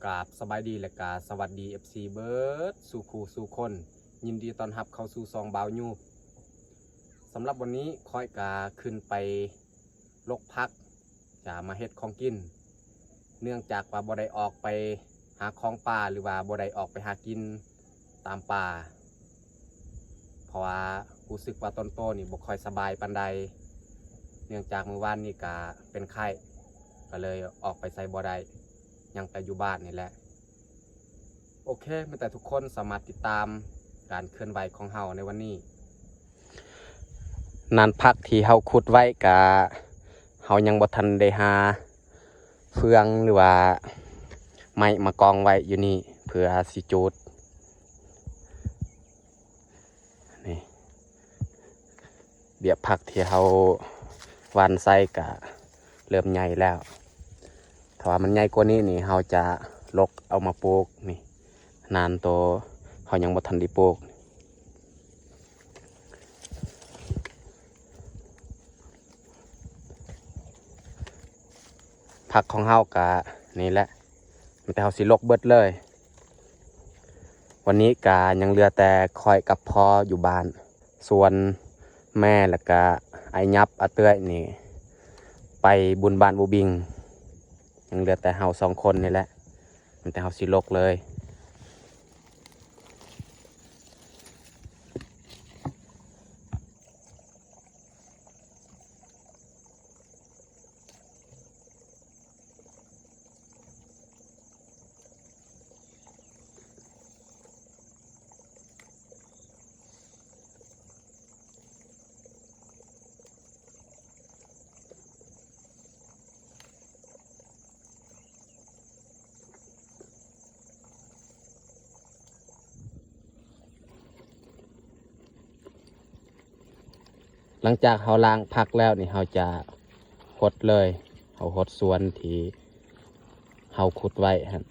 ກາບສະບາຍດີ ແລະກະສະຫວັດດີ ເອັຟຊີ ເບິດສູ່ຄູ່ສູ່ຄົນ. ຍິນດີຕ້ອນຮັບເຂົ້າສູ່ຊ່ອງບ່າວຍູບ. ສຳລັບວັນນີ້ຂ້ອຍກະຂຶ້ນໄປລົກຜັກ ຈະມາເຮັດຂອງກິນ. ເນື່ອງຈາກວ່າບໍ່ໄດ້ອອກໄປຫາຂອງປ່າ ຫຼືວ່າບໍ່ໄດ້ອອກໄປຫາກິນຕາມປ່າ ເພາະວ່າຮູ້ສຶກວ່າຕົນໂຕນີ້ບໍ່ຄ່ອຍສະບາຍປານໃດ. ເນື່ອງຈາກມື້ວານນີ້ກະເປັນໄຂ້ ກະເລີຍອອກໄປໃສບໍ່ໄດ້ ຍັງແຕ່ຢູ່ບ້ານນີ້ແຫຼະ. ໂອເຄ ແມ່ນແຕ່ທຸກຄົນສາມາດຕິດຕາມການເຄື່ອນໄຫວຂອງເຮົາໃນວັນນີ້. ນານຜັກທີ່ເຮົາຂຸດໄວ້ກະ ເຮົາຍັງບໍ່ທັນໄດ້ຫາເຟືອງ ຫຼືວ່າໄມ້ມາກອງໄວ້ຢູ່ນີ້ ເພື່ອຊິຈູດ. ນີ້ ເບຍຜັກທີ່ເຮົາຫວ່ານໃສ່ກະເລີ່ມໃຫຍ່ແລ້ວ. ຖ້າວ່າມັນໃຫຍ່ກວ່ານີ້ນີ້ ເຮົາຈະຫຼົກເອົາມາປູກ. ນີ້ ນານໂຕເຮົາຍັງບໍ່ທັນໄດ້ປູກ. ຜັກຂອງເຮົາກະນີ້ແຫຼະ ມີແຕ່ເຮົາຊິຫຼົກເບິດເລີຍ. ວັນນີ້ກະຍັງເຫຼືອແຕ່ຂ້ອຍກັບພໍ່ຢູ່ບ້ານ, ສ່ວນແມ່ ແລ້ວກະອ້າຍຫຍັບ ອາເອື້ອຍນີ້ໄປບຸນບ້ານບູບິງ. ຍັງເຫຼືອແຕ່ເຮົາສອງຄົນນີ້ແຫຼະ ມີແຕ່ເຮົາຊິຫຼົກເລີຍ. ຫຼັງຈາກເຮົາລ້າງຜັກແລ້ວນີ້ ເຮົາຈະຫົດເລີຍ, ເຮົາຫົດສວນທີ່ເຮົາຂຸດໄວ້ຫັ້ນ.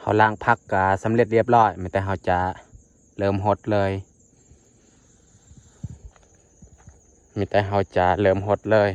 ເຮົາລ້າງຜັກກະສຳເລັດລຽບຮ້ອຍ, ມີແຕ່ເຮົາຈະເລີ່ມຫົດເລີຍ, ມີແຕ່ເຮົາຈະເລີ່ມຫົດເລີຍ.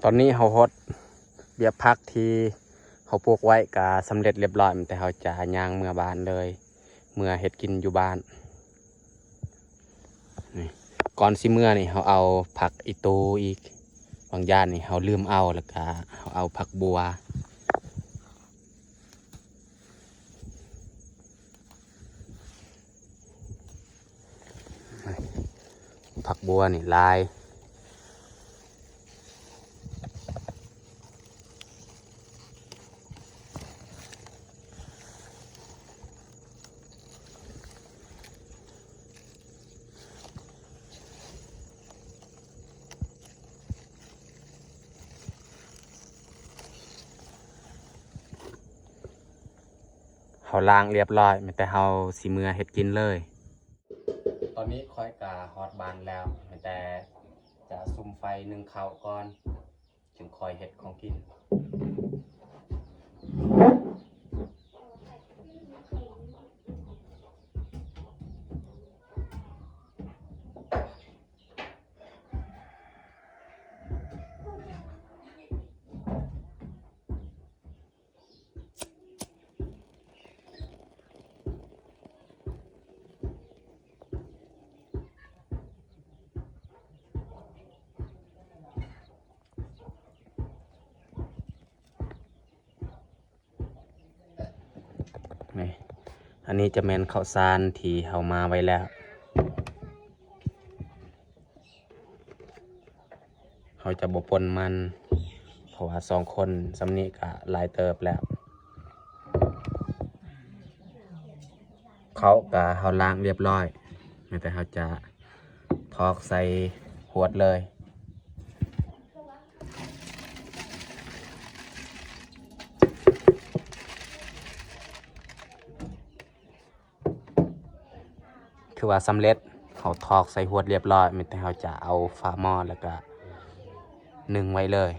ຕອນນີ້ເຮົາຮອດເບຍຜັກທີ່ເຮົາປູກໄວ້ກະສຳເລັດລຽບຮ້ອຍ, ມີແຕ່ເຮົາຈະຍ່າງເມືອບ້ານເລີຍ, ເມືອເຮັດກິນຢູ່ບ້ານ. ນີ້ ກ່ອນຊິເມືອນີ້ ເຮົາເອົາຜັກອີຕູອີກ, ບາງຢ່າງນີ້ເຮົາລືມເອົາ, ແລ້ວກະເຮົາເອົາຜັກບົ່ວ. ຜັກບົ່ວນີ້ຫຼາຍ. ເຮົາລ້າງລຽບຮ້ອຍ, ມີແຕ່ເຮົາຊິເມືອເຮັດກິນເລີຍ. ຕອນນີ້ຂ້ອຍກະຮອດບ້ານແລ້ວ, ມີແຕ່ຈະສຸມໄຟໜຶ້ງເຂົ້າກ່ອນ, ຈຶ່ງຄ່ອຍເຮັດຂອງກິນ. ເ ນີ້ ອັນນີ້ຈະແມ່ນເຂົ້າສານທີ່ເຮົາມາໄວ້ແລ້ວ. ເຮົາຈະບໍ່ປົ່ນມັນ ເພາະວ່າສອງຄົນສ່ຳນີ້ກະຫຼາຍເຕີບແລ້ວ. ເຂົ້າກະເຮົາລ້າງລຽບລ້ອຍ ແຕ່ເຮົາຈະຖອກໃສ່ຫວດເລີຍ. ຄືວ່າສຳເລັດ ເຮົາຖອກໃສ່ຫວດລຽບລ້ອຍ ມີແຕ່ເຮົາຈະເອົາຝາໝໍ້ ແລ້ວກະໜຶ້ງໄວ້ເລີຍ.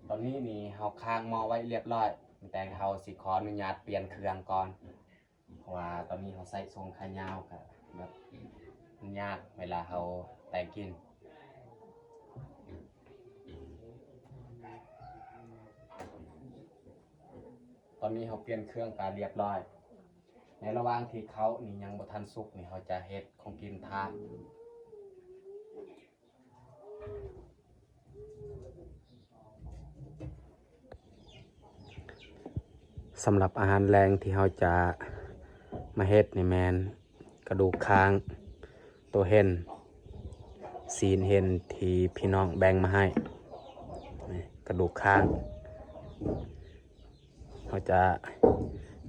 ຕອນນີ້ນີ້ເຮົາຄ້າງໝໍ້ໄວ້ລຽບລ້ອຍ ແຕ່ເຮົາຊິຂໍອະນຸຍາດປ່ຽນເຄື່ອງກ່ອນ. ເພາະວ່າຕອນນີ້ເຮົາໃສ່ຊົງຂາຍາວ ກະແບບມັນຍາກເວລາເຮົາແຕ່ງກິນ. ຕອນນີ້ເຮົາປ່ຽນເຄື່ອງກະລຽບລ້ອຍ. ໃນລະຫວ່າງທີ່ເຂົ້ານີ້ຍັງບໍ່ທັນສຸກນີ້ ເຮົາຈະເຮັດຂອງກິນທານ. ສຳລັບອາຫານແລງທີ່ເຮົາຈະມາເຮັດນີ້ແມ່ນກະດູກຄ້າງ ໂຕເຫັນ ຊີ້ນເຫັນທີ່ພີ່ນ້ອງແບ່ງມາໃຫ້ ນີ້ກະດູກຄ້າງ ເຮົາຈະ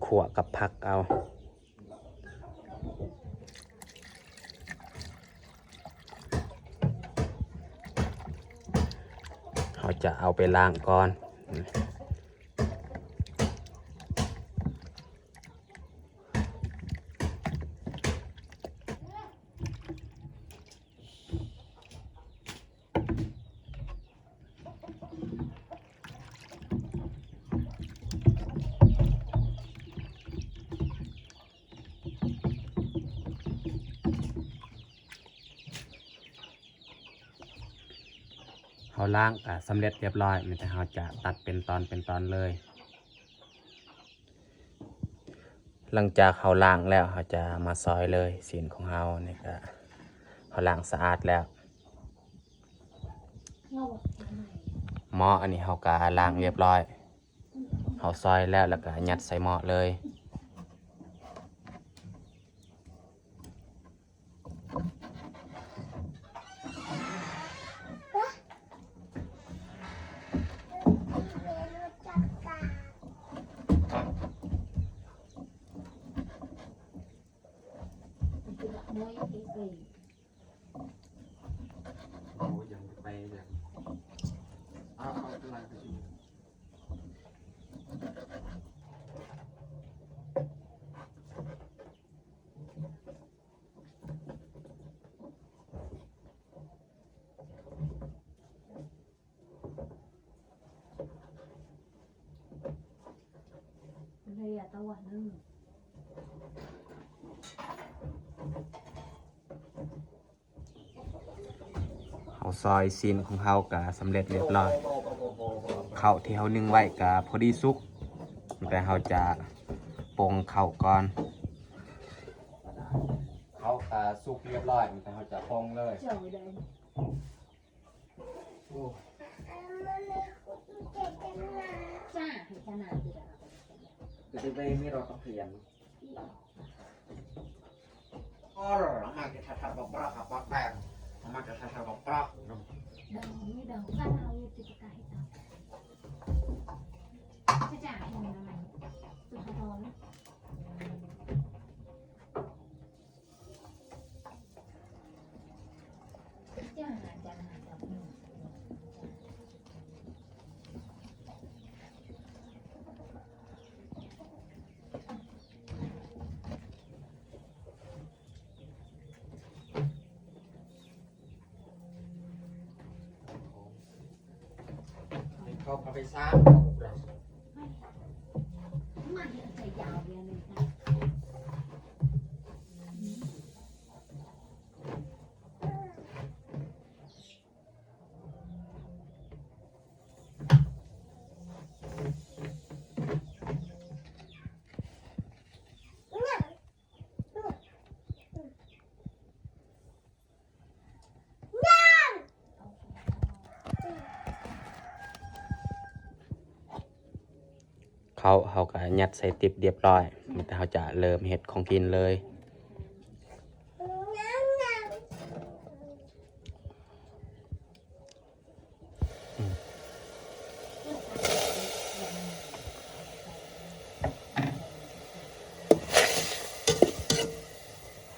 ຂົ້ວກັບຜັກເອົາ. ເຮົາຈະເອົາໄປລ້າງກ່ອນ. ເຮົາລ້າງກະສຳເລັດລຽບລ້ອຍ ມີແຕ່ເຮົາຈະຕັດເປັນຕອນເປັນຕອນເລີຍ. ຫຼັງຈາກເຮົາລ້າງແລ້ວ ເຮົາຈະມາຊອຍເລີຍ ຊີ້ນຂອງເຮົານີ້ກະ ເຮົາລ້າງສະອາດແລ້ວ. ໝໍ້ອັນນີ້ເຮົາກະລ້າງລຽບລ້ອຍ ເຮົາຊອຍແລ້ວ ແລ້ວກະຍັດໃສ່ໝໍ້ເລີຍ. ເຮົາຊອຍຊີ້ນຂອງເຮົາກະສຳເລັດລຽບລ້ອຍ. ເຂົ້າທີ່ເຮົາໜຶ້ງໄວ້ກະພໍດີສຸກ, ແຕ່ເຮົາຈະປົ່ງເຂົ້າກ່ອນ. ເຂົ້າກະສຸກລຽບລ້ອຍ, ແຕ່ເຮົາຈະປົ່ງເລີຍ. ໂອ້ ຈະໄດ້ໄປມີເຮົາຕ້ອງຂະຫຍັນ. ອໍ ມາກິນຖາດໆບັກບຣອກ ບັກແບງ ມາກິນຖາດໆບັກບຣອກ. ດອງນີ້ດອງ ບ້ານເຮົາຢູ່ຕິດກັບເຮົາ ຈະຈາກເຫັນນະ ສຸພາພອນ. ເຂົາເອົາໄປຊາມ. ເ ເຂົ້າເຮົາກໍຍັດໃສ່ຕິບຮຽບຮ້ອຍ, ມີແຕ່ເຮົາຈະເລີ່ມເຮັດຂອງກິນເລີຍ.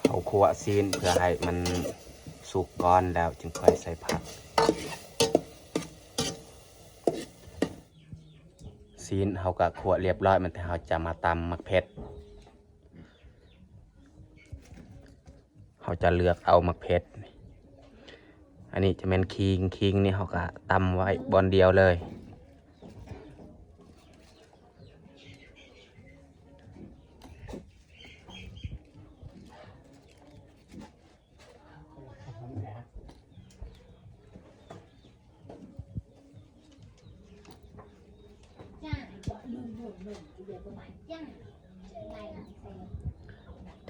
ເຮົາຂົ້ວຊີ້ນເພື່ອໃຫ້ມັນສຸກກ່ອນ ແລ້ວຈຶ່ງຄ່ອຍໃສ່ຜັກ. ຊີ້ນເຮົາກໍຂົ້ວຮຽບຮ້ອຍ, ມັນ ເຮົາຈະມາຕຳໝາກເຜັດ. ເຮົາຈະເລືອກເອົາໝາກເຜັດ. ອັນນີ້ຈະແມ່ນຂີງ, ຂີງນີ້ເຮົາກໍຕຳໄວ້ບ່ອນດຽວເລີຍ.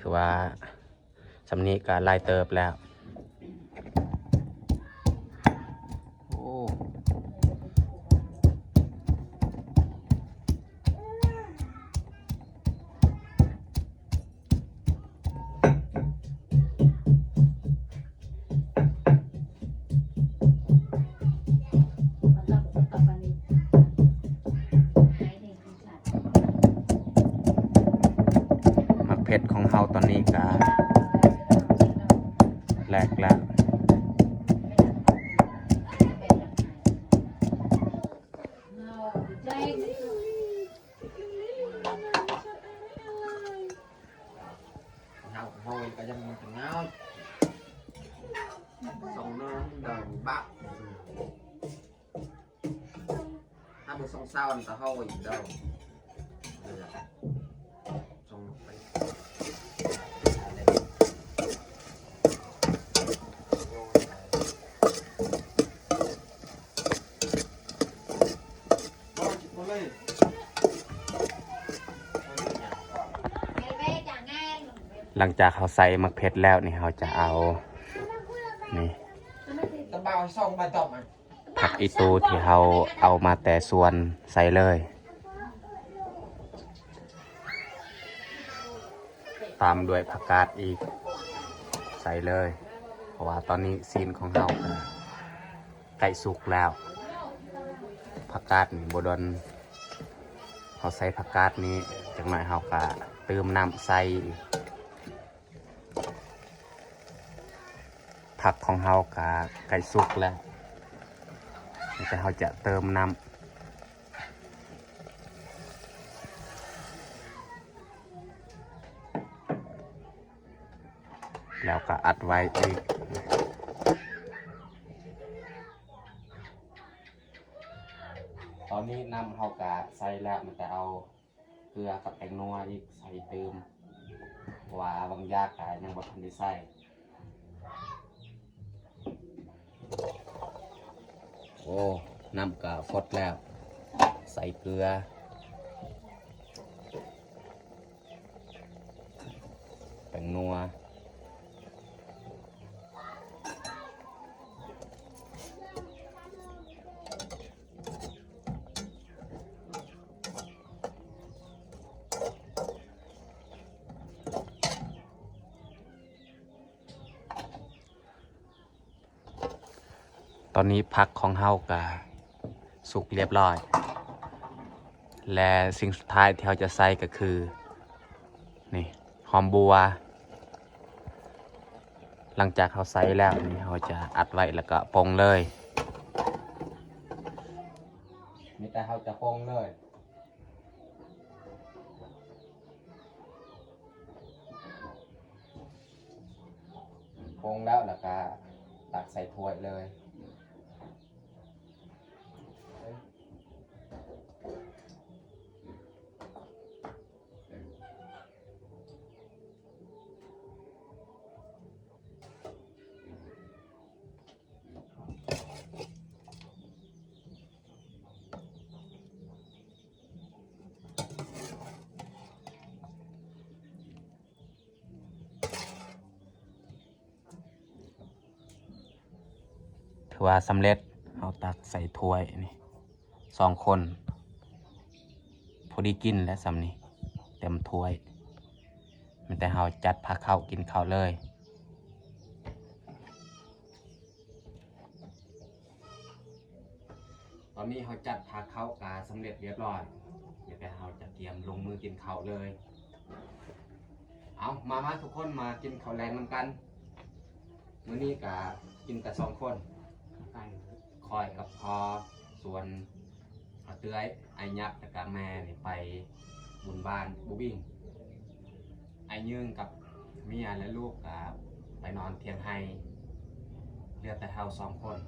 ຖືວ່າສ່ຳນີ້ກໍຫຼາຍເຕີບແລ້ວ. ໂອ້ ໝາກເຜັດຂອງເຮົາຕອນນີ້ກະແຫຼກແລ້ວ. ເຮົາຫ້ອຍກໍຍັງມັນເຫງົາ ສອງນອງດອກບັກ. ຖ້າບໍ່ສອງຊາວອັນຕະເຮົາອີກດອກ ຫຼັງຈາກເຮົາໃສ່ໝາກເຜັດແລ້ວນີ້ ເຮົາຈະເອົາ ນີ້ ຕະເບົາສອງໃບຕອບ ຜັກອີ່ຕູທີ່ເຮົາເອົາມາແຕ່ສວນໃສ່ເລີຍ ຕາມດ້ວຍຜັກກາດອີກ ໃສ່ເລີຍ ເພາະວ່າຕອນນີ້ຊີ້ນຂອງເຮົາກໍໃກ້ສຸກແລ້ວ. ຜັກກາດນີ້ບໍ່ດົນ ເຮົາໃສ່ຜັກກາດນີ້ ຈັກໜ້ອຍເຮົາກໍຕື່ມນ້ຳໃສ່. ຜັກຂອງເຮົາກະໃກ້ສຸກແລ້ວ ແຕ່ເຮົາຈະເຕີມນ້ຳ ແລ້ວກະອັດໄວ້ອີກ. ຕອນນີ້ນ້ຳເຮົາກະໃສ່ແລ້ວ ມັນກະເອົາ ເກືອກັບແປ້ງນົວອີກໃສ່ຕື່ມ ເພາະວ່າບາງຢ່າງກະຍັງບໍ່ທັນໄດ້ໃສ່. ໂອ້ ນ້ຳກະຟົດແລ້ວ ໃສ່ເກືອ ແປ້ງນົວ. ຕອນນີ້ຜັກຂອງເຮົາກະສຸກລຽບຮ້ອຍ ແລະ ສິ່ງສຸດທ້າຍທີ່ເຮົາຈະໃສ່ກະຄື ນີ້ ຫອມບົ່ວ. ຫຼັງຈາກເຮົາໃສ່ແລ້ວນີ້ ເຮົາຈະອັດໄວ້ ແລ້ວກະປົງເລີຍ ມີແຕ່ເຮົາຈະປົງເລີຍ. ປົງແລ້ວ ແລ້ວກະຕັກໃສ່ຖ້ວຍເລີຍ. ຖືວ່າສຳເລັດ ເຮົາຕັກໃສ່ຖ້ວຍນີ້ ສອງຄົນ ພໍດີກິນແລ້ວສ່ຳນີ້ ເຕັມຖ້ວຍ. ມີແຕ່ເຮົາຈັດພາເຂົ້າກິນເຂົ້າເລີຍ. ຕອນນີ້ເຮົາຈັດພາເຂົ້າກະສຳເລັດລຽບຮ້ອຍ ມີແຕ່ເຮົາຈະກຽມລົງມືກິນເຂົ້າເລີຍ. ເອົາ ມາ ມາທຸກຄົນມາກິນເຂົ້າແລງນຳກັນ. ມື້ນີ້ກະກິນແຕ່ສອງຄົນ ຂ້ອຍກັບພໍ່ ສ່ວນ ອາເອື້ອຍ ອ້າຍຍັກ ແລ້ວກະແມ່ນີ້ໄປບຸນບ້ານບູບິງ. ອ້າຍຍືງກັບເມຍ ແລະ ລູກກະໄປນອນທ່ຽງໄຮ່ ເຫຼືອແຕ່ເຮົາສອງຄົນ.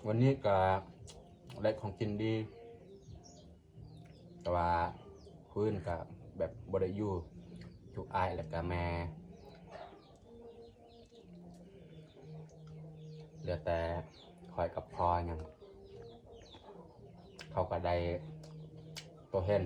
ວັນນີ້ກະໄດ້ຂອງກິນດີ ແຕ່ວ່າຄືນກະແບບບໍ່ໄດ້ຢູ່ ຈຸອ້າຍແລ້ວກະແມ່ ເຫຼືອແຕ່ຂ້ອຍກັບພໍ່ຫຍັງ ເຂົາກະໄດ້ໂຕເຫັນ.